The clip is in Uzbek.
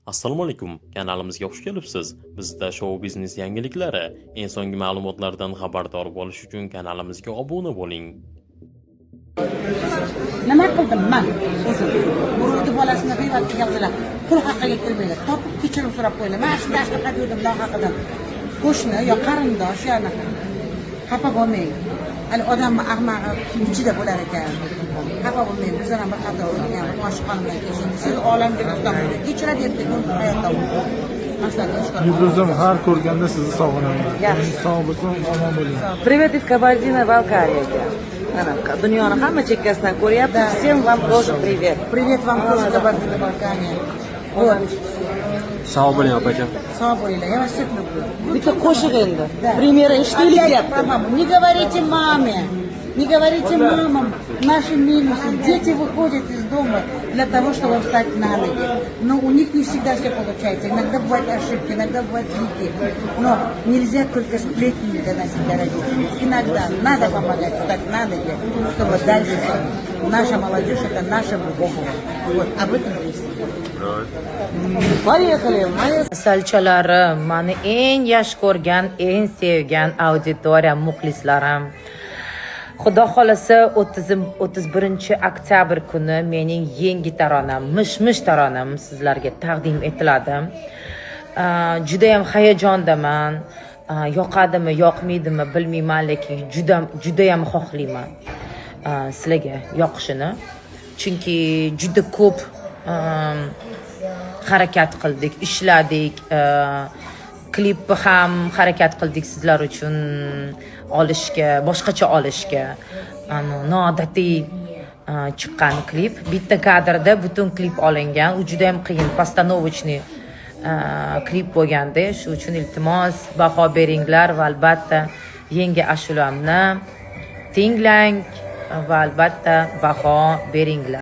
Assalomu alaykum, kanalimizga xush kelibsiz. Bizda shou biznes yangiliklari, eng so'nggi ma'lumotlardan xabardor bo'lish uchun kanalimizga obuna bo'ling. Nima qildim man o'zim? Birovni bolasini g'iybat qilganlar, pul haqiga kirmanglar, topib kechirim so'rab qo'yinglar. Man shunday qilib yurdim nohaqidan. Qo'shni yo qarindosh yo anaqa, xafa bo'lmang. Hali odamni ahmag'i ichida bo'lar ekan. Xafa bo'lmang, bizlar ham bir xato o'rgan, oshiqon bilan kechiring. Siz olamga kitob kechiradi, ertaga hayotda masalan. Yulduzim, har ko'rganda sizni sog'inaman. Yaxshi. Sog' bo'lsin, omon bo'ling. Привет из Кабардино-Балкарии. Mana dunyoni hamma chekkasidan ko'ryapti. Всем вам тоже привет. Привет вам тоже, Кабардино-Балкария. Вот. Sog' bo'ling, opajon. Sog' bo'linglar, я вас всех люблю. Bitta qo'shiq endi. Да. Premyera eshitaylik Опять deyapti. про маму. Не говорите маме. Не говорите мамам наши минусы. Дети выходят из дома для того, чтобы встать на ноги. Но у них не всегда все получается. Иногда бывают ошибки, иногда бывают звуки. Но нельзя только сплетни доносить до родителей. Иногда надо помогать встать на ноги, чтобы дальше наша молодежь – это наше будущее. Вот, об этом песня. Поехали. Моя Asalchalarim, mani eng yaxshi ko'rgan, eng sevgan auditoriyam, muxlislarim. Xudo xohlasa, 30 31 oktyabr kuni mening yangi taronam, Mish mish taronam sizlarga taqdim etiladi. Judayam hayajondaman. Yoqadimi, yoqmaydimi bilmayman, lekin juda judayam xohlayman sizlarga yoqishini. Chunki juda ko'p harakat qildik, ishladik, klipni ham harakat qildik sizlar uchun olishga, boshqacha olishga. Ani noodatiy chiqqan klip. Bitta kadrda butun klip olingan. U juda ham qiyin, постановочный klip bo'lganda. Shu uchun iltimos, baho beringlar va albatta yangi ashulamni tinglang va albatta baho beringlar.